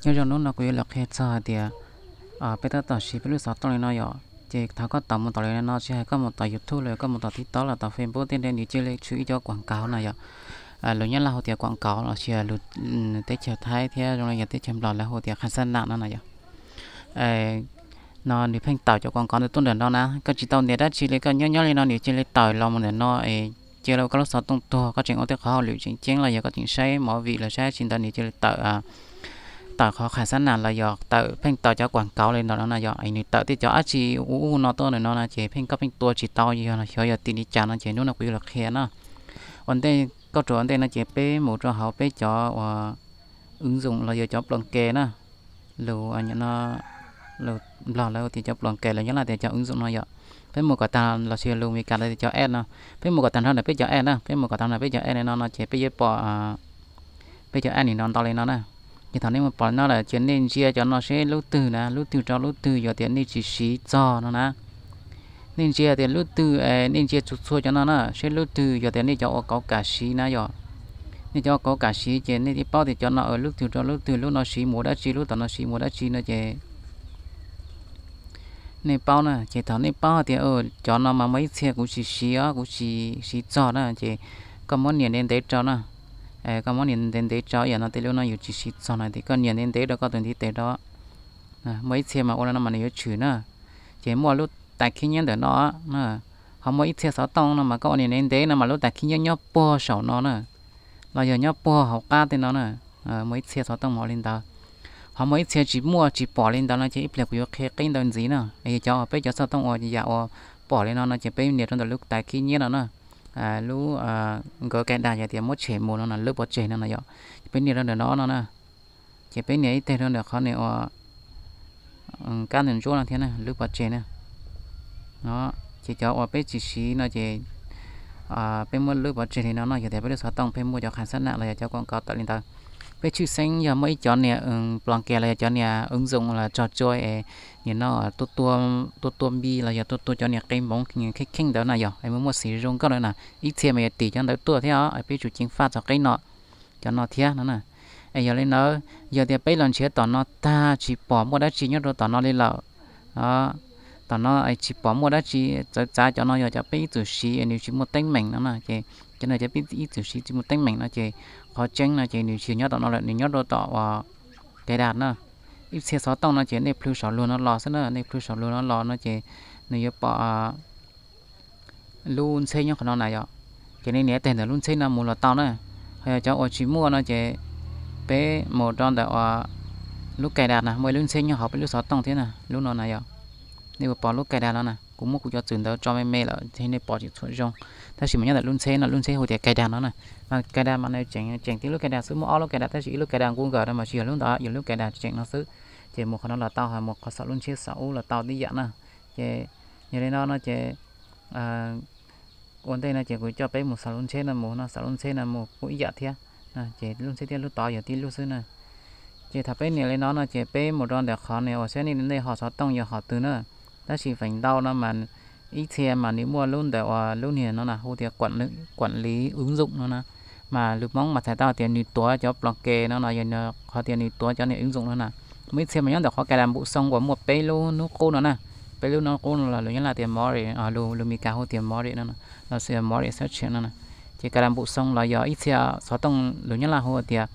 Nyob zoo, hnub no kuv yuav los qhia txog hais tias peb tab tom siv peb lub xov tooj li no yom, ces thaum koj tawm mus tom li no, tsis hais koj mus tom YouTube los, koj mus tom TikTok los, tom Facebook tej ntawd, nws cia li tshwm ib cov kuam kauv no yom. Lus Nyab Laj hu tias kuam kauv los sis lus teb chaws Thaib thiab zoo li yog teb chaws Nplog lawv hu tias khas xab nam no na yom. No nws pheej tawm cov kuam kauv ntawd tuaj ntawm no na, koj tsis tau ntiav dab tsi li, koj nyob nyob li no nws cia li tawm los mus ntawm no es cia li koj lub xov tooj tuag, koj tseem ua tej qhov hauj lwm tseem ceeb los yog koj tseem saib movie los saib tsi ntawd nws cia li tawm tawm qhov khas xab nam los yog tawm, pheej tawm cov kuam kauv li ntawm no na yom. Es nws tawm tej cov dab tsi u u no tuaj ntawm no na ces pheej koj pheej tua tsis tau, yog xyov yog tim li cas no ces hnub no kuv yuav los qhia na. Ua ntej, koj rau ua ntej no ces peb mus rau hauv peb cov uas wb zoom los yog cov ploos kes na. Lus no, lus Nplog lawv tias cov ploos kes, lus Nyab Laj tias cov wb zoom no yom. Peb mus kom tag, los sis lus Meskas lawv tias cov app no. Peb mus kom tag nrho ntawm peb cov app na, peb mus kom tag nrho peb cov app li no no ces peb yuav pom peb cov app nim no ntau li no na. Ces thaum nej mus pom li no lawm ces nej ntsia cov no seb lub twg na, lub twg rau lub twg, yog tias nej tsis siv txog no na. Nej ntsia tias lub twg, nej ntsia txhua txhua cov no na, seb lub twg yog tias nej cov ua kauv kam siv na yom. Nej cov ua kauv kam siv ces nej yeej paub tias cov no lub twg rau lub twg, lub no siv mus dab tsi, lub tom no siv mus dab tsi no ces nej paub na. Ces thaum nej paub hais tias cov no mas muaj ib txhia kuv tsis siv os, kuv tsis siv txog na, ces koj muab nias ntev ntev rau na. Koj muab nias ntev ntev rau, yam no tej lub no yus tsis siv txog na, ces koj nias ntev ntev rau koj tus ntiv tes rau. Muaj ib txhia mas ua li no mas nws yuav tshwm na. Ces muaj lub tais khib nyiab ntawm no na. Ho muaj ib txhia xov tooj no mas koj ua nias ntev ntev no mas lub tais khib nyiab nyob puag saum no na, los yog nyob puag hauv qab tej no na. Muaj ib txhia xov tooj mas ua li ntawd. Ho muaj ib txhia tsis muaj, tsis pom li ntawd no ces ib pliag kuv yuav qhia qib ntawd ntxiv na. Es yog cov uas peb cov xov tooj uas yam uas pom li no no ces peb nias rau ntawm lub tais khib nyiab no na. Lub nkawd cài đặt yog tias muab tshem mus no na, lub pov tseg no na yom. Peb nias rau ntawm no no na. Ces peb nias ib teg rau ntawm qhov nias uas kab ntawm ntsuab no thiab na, lub pov tseg na. Ces cov uas peb tsis siv no ces peb muab lub pov tseg li no no, yog tias peb lub xov tooj pheej muaj cov khas xab nam los yog cov kuam kauv tawm li ntawd. Peb tshwj xeeb yog muaj ib cov nias ploos kes los yog cov nias wb zoom los tso tsua es nim no tuaj tua npi los yog tuaj tua cov nias qe moov kheej kheej ntawd na yom, es muaj muaj xim zoo nkauj na. Ib txhia mas yog tim cov ntawd tuaj thiab os, peb tsum ceev faj txog qib no, cov no thiab no na. Es yog li ntawd, yog tias peb los nrhiav tom no tag tsis pom muaj dab tsi nyob rau tom no li lawm, tom no tsis pom muaj dab tsi txawv txav, cov no yog cov peb ib txwm siv nws tsis muaj teeb meem no na, ces cov no cov peb ib txwm siv tsis muaj teeb meem no ces qhov tseeb no ces nws tsis nyob tom no lawm, nws nyob rau tom uas cài đặt na. Ib txhia xov tooj no ces nej plhws saum luag no los xwb na, nej plhws saum luag no los no ces nws yuav pom lub ntxheb nyob qhov no na yom. Ces nej nias teg ntawm lub ntxheb no mus los tau na. Ho yog cov uas tsis muaj no ces peb mus rau ntawm uas lub cài đặt na, muaj ib lub ntxheb nyob hauv peb lub xov tooj thiab na, lub no na yom. Nej puas pom lub cài đặt no na? Kuv muab kuv cov txwm ntawd tso me me lawm thiab nej pom tsis tshua zoo, tab sis mas nyob ntawm lub ntxheb no, lub ntxheb hu tias cài đặt no na. Mas cài đặt mas nws tseem tseem tib lub cài đặt xwb, muaj ob lub cài đặt tab sis ib lub cài đặt Google no mas tsis yog lub ntawd, yog lub cài đặt tseem no xwb. Ces mus qhov no los tau, ho mus qhov saum lub ntxheb saum ub los tau tib yam na. Ces yog li no no ces ua ntej no ces kuv coj peb mus saum lub ntxheb no, mus no saum lub ntxheb no mus kuj ib yam thiab. Ces lub ntxheb thiab lub tod yog tib lub xwb na. Ces thaum peb nias li no no ces peb mus rau ntawm qhov nias uas saib nej, nej ho xov tooj yog hom twg na. Tab sis feem ntau no mas ib txhia mas nws muaj lub ntawm uas lub niag no na hu tias quản lý ứng dụng no na. Mas lus Hmoob mas txhais tau tias nws tuav cov ploos kes no no, yog qhov tias nws tuav cov niag ứng dụng no na. Muaj ib txhia mas nyob ntawm qhov cài đặt bổ sung uas muaj peb lub hnub qub no na. Peb lub hnub qub no los lus Nyab Laj tias mới, lus Meskas hu tias mới no, los sis mới search no na. Ces cài đặt bổ sung los yog ib txhia xov tooj lus Nyab Laj hu tias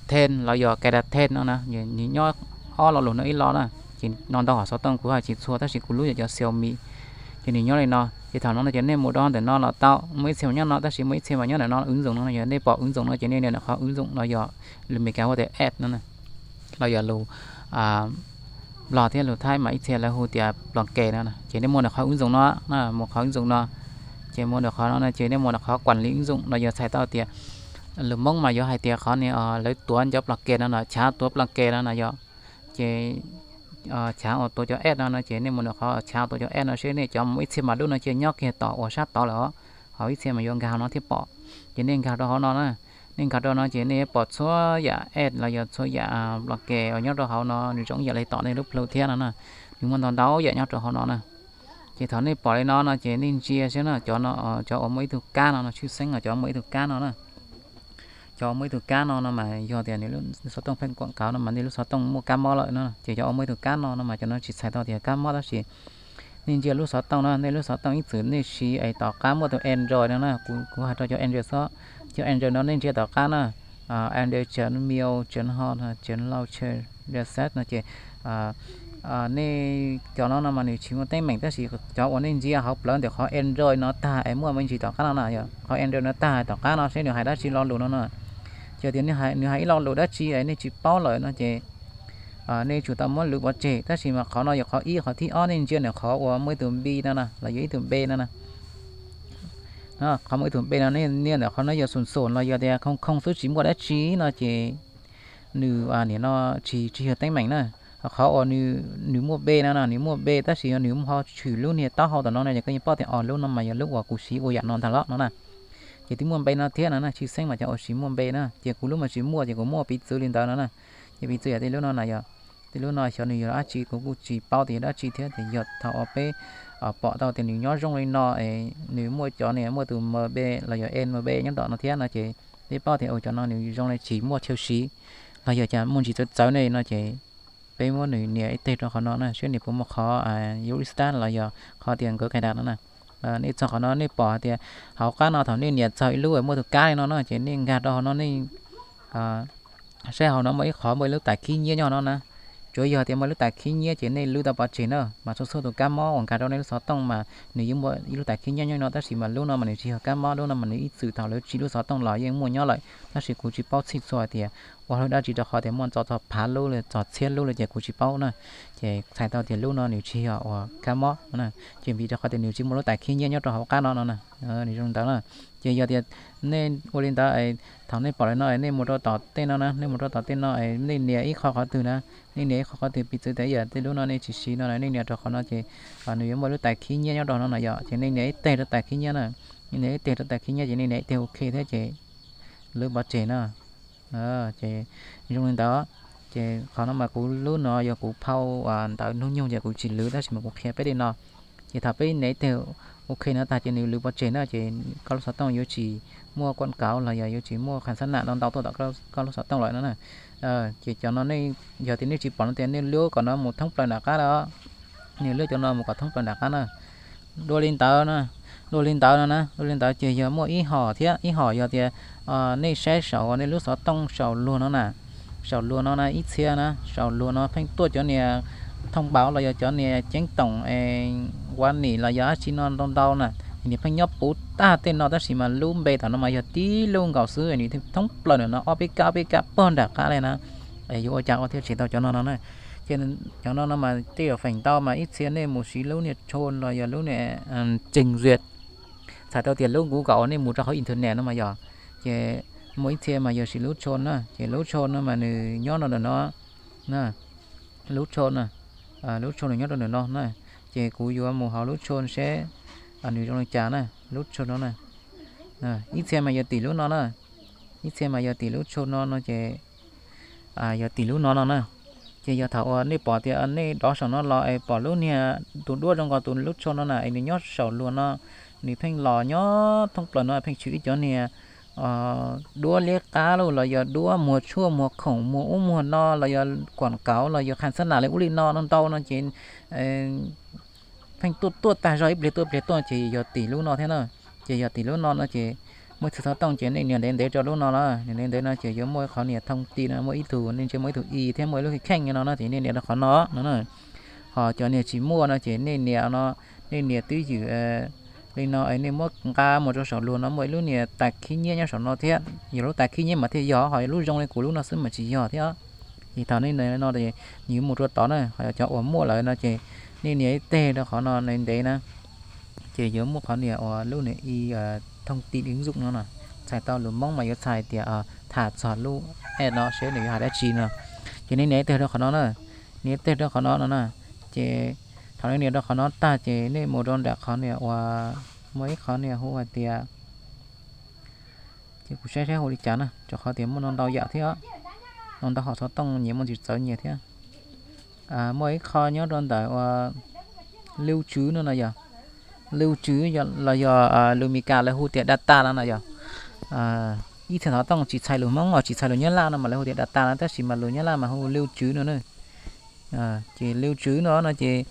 thêm los yog cài đặt thêm no na, nws nyob ob lo lus no ib lo na. Ces no ntau hom xov tooj kuv hais tsis txhua tab sis kuv lub yog cov Xiaomi. Ces nws nyob li no, ces thaum no no ces nej mus rau ntawm no los tau, muaj ib txhia mas nyob no tab sis muaj ib txhia mas nyob ntawm no ứng dụng no, yog nej pom ứng dụng no ces nej nias ntawm qhov ứng dụng los yog lus Meskas hu tias app no na, los yog lus Nplog thiab lus Thaib mas ib txhia lawv hu tias ploos kes no na. Ces nej mus ntawm qhov ứng dụng no na, mus qhov ứng dụng no, ces mus ntawm qhov no no ces nej mus ntawm qhov quản lý ứng dụng los yog txhais tau tias lus Hmoob mas yuav hais tias qhov niag lawv tuav cov ploos kes no na, chav tuav ploos kes no na yog. Ces chav uas tuav cov app no no ces nej mus ntawm qhov chav tuav cov app no seb nej cov, muaj ib txhia mas lub no cia nyob kiag tom uas sab tod lawm os, ho ib txhia mas yuav nkag no thiaj pom. Ces nej nkag rau hauv no na, nej nkag rau no ces nej yuav pom txhua yam app los yog txhua yam ploos kes uas nyob rau hauv no, nws zoo ib yam li tom nej lub plhu thiab no na. Nws muaj ntau ntau yam nyob rau hauv no na. Ces thaum nej pom li no no ces nej ntsia saib na, cov no, cov uas muaj ib tug kab no no, tshwj xeeb los cov muaj ib tug kab no na. cov muaj ib tug kab no no mas yog tias nws lub xov tooj pheej kuam kauv no mas nej lub xov tooj muaj kab mob lawm no. Ces cov uas muaj ib tug kab no no mas cov no tsis txhais tau tias kab mob, tab sis nej ntsia lub xov tooj no, nej lub xov tooj ib txwm nej siv es tom qab muaj tus Android no na, kuv hais rau cov Android xwb, cov Android no nej ntsia tom qab na, Android chấm mio chấm hot chấm launcher reset no ces nej cov no no mas nws tsis muaj teeb meem, tab sis cov uas nej ntsia hauv plawv ntawm qhov Android no tag es muaj me ntsis tom qab no na, yog qhov Android no tag tom qab no seb nws hais dab tsi lo lus no na. Ces tias nws hais ib lo lus dab tsi es nej tsis paub lawm no ces nej tsum tau muab lwv pov tseg. Tab sis mas qhov no yog qhov ib, qhov thib ob nej ntsia ntawm qhov uas muaj ib tug B no na los yog ib tug B no na, qhov muaj ib tug B no nej nias ntawm qhov no yog xum xum los yog tias khoo khoo xwb tsis muaj dab tsi no ces nws nim no tsis tsis yog teeb meem na. Qhov uas nws muaj B no no, nws muaj B tab sis yog nws ho tshwm lub niag taub hau tom no no ces koj yeej paub tias os lub no mas yog lub uas kuv siv ua yam no ntag los no na. Ces twb muaj B no thiab no na, tshwj xeeb mas cov uas siv muaj B na, ces kuv lub mas tsis muaj ces kuv muaj piv txwv li ntawd no na. Ces piv txwv yog tej lub no na yog, tej lub no xyov nws yog dab tsi kuv kuj tsis paub tias yog dab tsi thiab. Ces yog thaum uas peb pom tau tias nws nyob zoo li no es nws muaj cov niag muaj tus M B los yog M B nyob tom no thiab no ces peb paub tias ua cov no nws zoo li tsis muaj chaw siv los yog cas muaj ntsis txawv txawv ne no ces peb muab nws nias ib teg rau qhov no na, seb nws puas muaj qhov restart los yog qhov tias nkawd cài đặt no na. Nej txog qhov no nej pom hais tias hauv qab no thaum nej nias txog ib lub muaj tus kab li no no ces nej nkag rau hauv no nej saib hauv no muaj ib qhov muaj ib lub tais khib nyiab nyob no na. Tsuav yog tias muaj lub tais khib nyiab ces nej lwv tau pov tseg na, mas txhua txhua tus kab mob uas nkag rau nej lub xov tooj mas nws yeej muaj ib lub tais khib nyiab nyob no, tab sis mas lub no mas nws tsis yog kab mob, lub no mas nws ib txwm thaum lawv tsim lub xov tooj los yeej muaj nyob lawm, tab sis kuv tsis paub txhij txhua tias ua lub dab tsi rau qhov tias muaj ntau txog phav lub li txog txhiab lub li ces kuv tsis paub na. Ces txhais tau tias lub no nws tsis yog uas kab mob no na, ces vim rau qhov tias nws tsis muaj lub tais khib nyiab nyob rau hauv qab no no na. Nws zoo li ntawd na. Ces yog tias nej ua li ntawd, thaum nej pom li no nej mus rau tom tej no na, nej mus rau tom tej no nej nias ib qho qhov twg na, nej nias ib qho qhov twg piv txwv tias yog tej lub no nej tsis siv no na, nej nias rau qhov no ces nws yuav muaj lub tais khib nyiab nyob rau no na yom, ces nej nias ib teg rau tais khib nyiab na, nej nias ib teg rau tais khib nyiab ces nej nias ib teg OK thiab ces lwv pov tseg na. Ces zoo li ntawd, ces qhov no mas kuv lub no yog kuv phau ntawv hnub nyoog ces kuv tsis lwv tab sis mas kuv qhia peb li no. Ces thaum peb nias ib teg OK no tag ces nws lwv pov tseg na, ces koj lub xov tooj yuav tsis muaj kuam kauv los yog yuav tsis muaj khas xab nam ntau ntau tuaj tom koj lub xov tooj lawm no na. Ces cov no nej, yog tias nej tsis pom no tias nej lub kom no mus thoob plaws nram qab na, nej lub cov no mus kom thoob plaws nram qab na. Dua li ntawd na, dua li ntawd no na, dua li ntawd ces yog muaj ib hom thiab, ib hom yog tias nej saib saum uas nej lub xov tooj saum luag no na, saum luag no na ib txhia na, saum luag no pheej tuaj cov niag thoob npauv los yog cov niag ceeb toom ua nim los yog dab tsi no ntau ntau na, nws pheej nyob puv tag tej no tab sis mas lub npe tom no mas yog tib lub nkaus xwb nws thoob plaws ntawm no ob peb kab ob peb kab pog nram qab li na. Yuav ua cas ua thiaj tshem tau cov no no na. Ces cov no no mas tej zaum feem ntau mas ib txhia nej mus siv lub niag Chrome los yog lub niag Trình Duyệt, txhais tau tias lub Google uas nej mus rau hauv internet no mas yog, ces muaj ib txhia mas yog siv lub Chrome na, ces lub Chrome no mas nws nyob rau ntawm no na, lub Chrome na, lub Chrome nws nyob rau ntawm no na, ces kuv yuav mus hauv lub Chrome seb nws zoo li cas na, lub Chrome no na. Ib txhia mas yog tim lub no na, ib txhia mas yog tim lub Chrome no no ces yog tim lub no no na. Ces yog thaum uas nej pom tias nej dov saum no los es pom lub niag tus duab zoo nkaus tus lub Chrome no na es nws nyob saum luag no, nws pheej los nyob thoob plaws no pheej tshwm ib cov niag duab liab qab los yog duab muag tshuaj muag khoom muag ub muag no los yog kuam kauv los yog khas xab nam li ub li no no ntau no ces pheej tuaj tuaj tag zog ib pliag tuaj pliag tuaj ces yog tim lub no thiab na. Ces yog tim lub no no ces muaj ib txhia xov tooj ces nej nias ntev ntev rau lub no na, nias ntev ntev no ces yuav muaj qhov nias thoob ti no, muaj ib tug nej ntsia muaj ib tug i thiab muaj ib lub kheej no no ces nej nias rau qhov no no na. Ho cov niag tsis muaj no ces nej nias no, nej nias twb ywm li no es nej muab nqa mus rau saum luag no muaj ib lub niag tais khib nyiab nyob saum no thiab, yog lub tais khib nyiab mas thiaj yog, ho lub zoo li kuv lub no xwb mas tsis yog thiab. Ces thaum nej nias no ces nws yuav mus rau tod na, ho cov uas muaj lawm no ces nej nias ib teg rau qhov no ntev ntev na, ces yuav muaj qhov nias uas lub niag i thoob ti dib nzum no no, txhais tau lus Hmoob mas yuav txhais tias tham txog lub app no seb nws yuav hais dab tsi no. Ces nej nias ib teg rau qhov no na, nias ib teg rau qhov no no na, ces thaum nej nias rau qhov no tag ces nej mus rau nram qhov nias uas muaj ib qhov nias hu hais tias, ces kuv saib saib hu li cas na, rau qhov tias muaj no ntau yam thiab, no ntau hom xov tooj nyias muaj ntsis txawv nyias thiab. Muaj ib qho nyob rau ntawm uas lưu trữ no no yog, lưu trữ los yog lus Mis Kas lawv hu tias data no no yog. ib txhia xov tooj tsis txhais lus Hmoob los tsis txhais lus Nyab Laj no mas lawv hu tias data no, tab sis mas lus Nyab Laj mas hu liu tswv no na. Ces liu tswv no no ces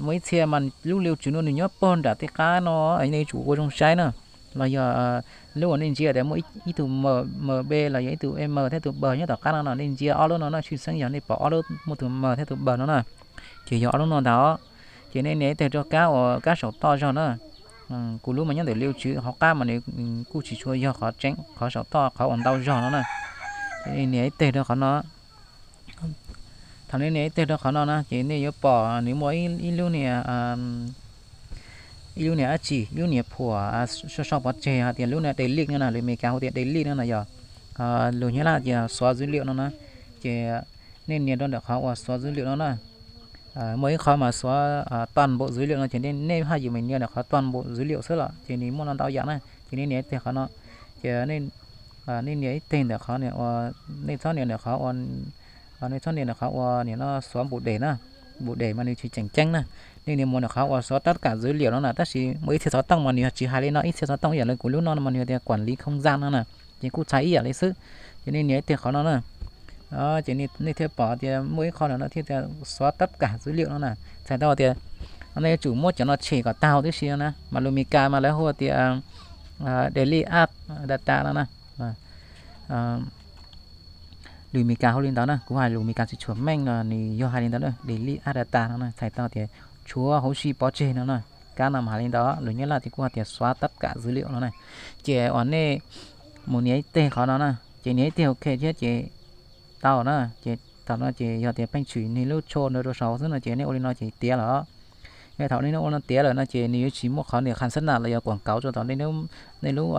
muaj ib txhia mas lub liu tswv no nws nyob pog nram tej qab no, nej yuav tsum ua zoo saib na. Los yog lub uas nej ntsia tias muaj ib tug M B los yog ib tug M thiab tus B nyob tom qab no no, nej ntsia ob lub no no, tshwj xeeb yog nej pom ob lub muaj tus M thiab tus B no na, ces yog ob lub no ntag. Ces nej nias ib teg rau kab uas kab saum toj zog na. Kuv lub mas nyob ntawm liu tswv hauv qab mas nws kuj tsis tshua yog qhov tseeb, qhov saum toj qhov uas ntau zog no na. Ces nej nias ib teg rau qhov no. Thaum nej nias ib teg rau qhov no na ces nej yuav pom nws muaj ib lub niag ib lub niag dab tsi, ib lub niag phuam sau sau pov tseg hais tias lub niag delete no na, lus Meskas hu tias delete no na yog, lus Nyab Laj tias xóa dữ liệu no na. Ces nej nias rau ntawm qhov uas xóa dữ liệu no na. Muaj ib qhov mas xóa toàn bộ dữ liệu no ces nej haj yam nias ntawm qhov toàn bộ dữ liệu xwb los ces nws muaj no ntau yam na. Ces nej nias ib teg qhov no, ces nej nias ib teg ntawm qhov, nej txhob nias ntawm qhov, nej txhob nias ntawm qhov uas nim no xóa bộ đề na, bộ đề mas nws tsis tseem ceeb na. Nej nias mus ntawm qhov uas xóa tất cả dữ liệu no na, tab sis muaj ib txhia xov tooj mas nws tsis hais li no, ib txhia xov tooj ib yam li kuv lub no mas nws tias quản lý không gian no na, ces kuj txhais ib yam li xwb. Ces nej nias ib teg qhov no na. Ces nej thiaj pom tias muaj ib qho no thiaj tias xóa tất cả dữ liệu no na, txhais tau tias nej yuav tsum muab cov no tshem kom tag huv tib si no na, mas lus Meskas mas lawv hu tias delete all data no na. Lus Meskas hu li ntawd na, kuv hais lus Meskas tsis tshua meej no nws yog hais li ntawd na, delete all data no na, txhais tau tias tshuav huv si pov tseg no na. Kab no mas hais li ntawd, lus Nyab Laj ces kuj hais tias xóa tất cả dữ liệu no na. Ces uas nej mus nias ib teg qhov no na, ces nias ib teg OK thiab ces tau na. Ces thaum no ces yog tias pheej tshwm nws lub tsho no rau saud xwb no ces nej ua li no ces tiav lawm. Yog thaum nej ua no tiav lawm no ces nws yuav tsis muaj qhov niag khas xab nas los yog quảng cáo rau tom nej lub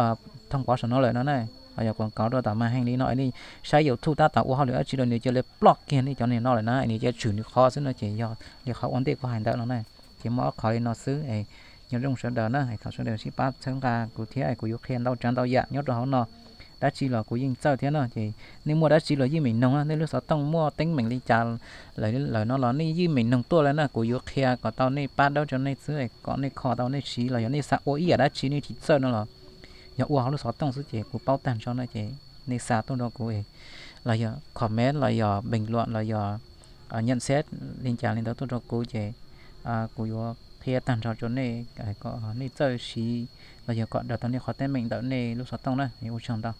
thoob pov saum no lawm no na, los yog quảng cáo rau tom màn hình li no, nej saib YouTube tab tom ua hauj lwm dab tsi rau nws cia li block kiag nej cov niag no lawm na, nws cia tshwm nws qhov xwb no ces yog li qhov ua ntej kuv hais ntawd no na. Ces muaj ob qhov li no xwb. Nyob zoo sawv daws na, thov sawv daws sib pab txhawb nqa kuv thiab, kuv yuav qhia ntau tsav ntau yam nyob rau hauv no. Dab tsi los kuv yeej txawj thiab no ces nej muaj dab tsi los yeej meem noog na, nej lub xov tooj muaj teeb meem li cas lawm no los nej yeej meem noog tuaj li na, kuv yuav qhia kom tau nej pab dawb rau nej xwb, kom nej kho tau nej siv los yog nej xav ua ib yam dab tsi nej tsis txawj no los yog ua hauv lub xov tooj xwb ces kuv paub tag nrho no ces nej xa tuaj rau kuv, los yog comment los yog bình luận los yog nhận xét li cas li ntawd tuaj rau kuv ces kuv yuav qhia tag nrho rau nej kom nej txawj siv los yog kom daws tau nej qhov teeb meem ntawm nej lub xov tooj na. Ua tsaug ntau.